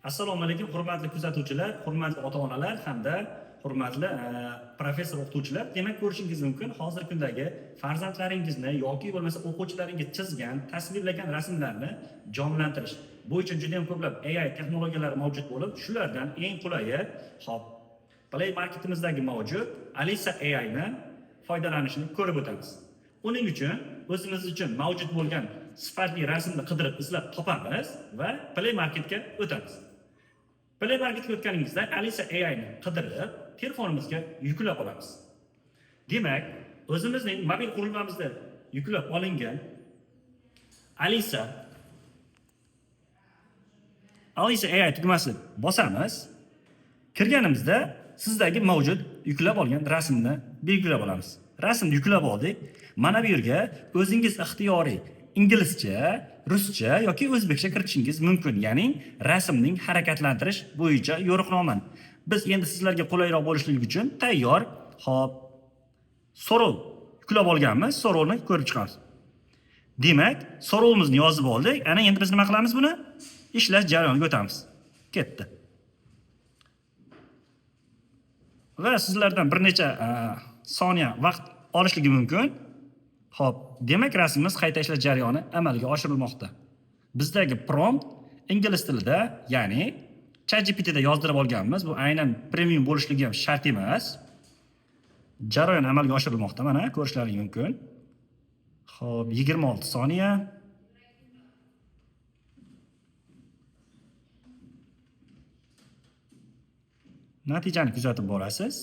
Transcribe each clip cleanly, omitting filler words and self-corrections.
Assalomu alaykum, hurmatli kuzatuvchilar, hurmatli ota-onalar hamda hurmatli professor o'qituvchilar. Demak, ko'rishingiz mumkin, hozirgi kundagi farzandlaringizni yoki bo'lmasa o'quvchilaringiz chizgan, tasvirlagan rasmlarni jonlantirish bo'yicha juda ham ko'plab AI texnologiyalari mavjud bo'lib, shulardan eng qulayi, hop, Play Marketimizdagi mavjud Alisa AI ni foydalanishni ko'rib o'tamiz. Uning uchun o'zimiz uchun mavjud bo'lgan sifatli rasmni qidirib izlab topamiz va Play Marketga o'tamiz. Play Marketga o'tganingizda Alisa AI ni qidirib, telefonimizga yuklab olamiz. Demak, o'zimizning mobil qurilmamizda yuklab olingan Alisa AI tugmasini bosamiz. Kirganimizda sizdagi mavjud yuklab olgan rasmni belgilab olamiz. Rasmni yuklab oldik. Mana bu yerga o'zingiz ixtiyoriy inglizcha, ruscha yoki o'zbekcha kiritishingiz mumkin. Ya'ni rasmning harakatlantirish bo'yicha yo'riqnomani. Biz endi sizlarga qulayroq bo'lishligi uchun tayyor, hop, so'rov yuklab olganmiz, so'rovni ko'rib chiqamiz. Demak, so'rovimizni yozib oldik. Ana endi biz nima qilamiz buni? Ishlash jarayoniga o'tamiz. Ketdi. Va sizlardan bir necha soniya vaqt olishligi mumkin. Xo'p, demak rasmimiz qayta ishlash jarayoni amalga oshirilmoqda. Bizdagi prompt ingliz tilida, ya'ni ChatGPTda yozdirib olganmiz. Bu aynan premium bo'lishligi ham shart emas. Jarayon amalga oshirilmoqda, mana ko'rishlaring mumkin. Xo'p, 26 soniya. Natijani kuzatib borasiz.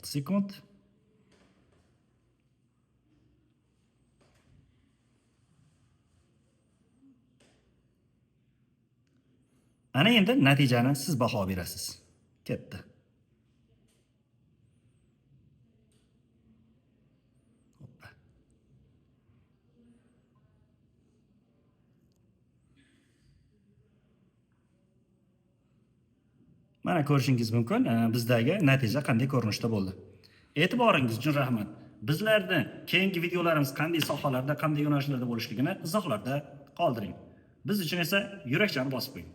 6 sekund. Ana endi natijani siz baho berasiz. Ketdi. Hoppa. Mana ko'rishingiz mumkin, bizdagi natija qanday ko'rinishda bo'ldi. E'tiboringiz uchun rahmat. Bizlarni keyingi videolarimiz qanday sohalarda, qanday yo'nalishlarda bo'lishligini izohlarda qoldiring. Biz uchun esa yurakchani bosib qo'ying.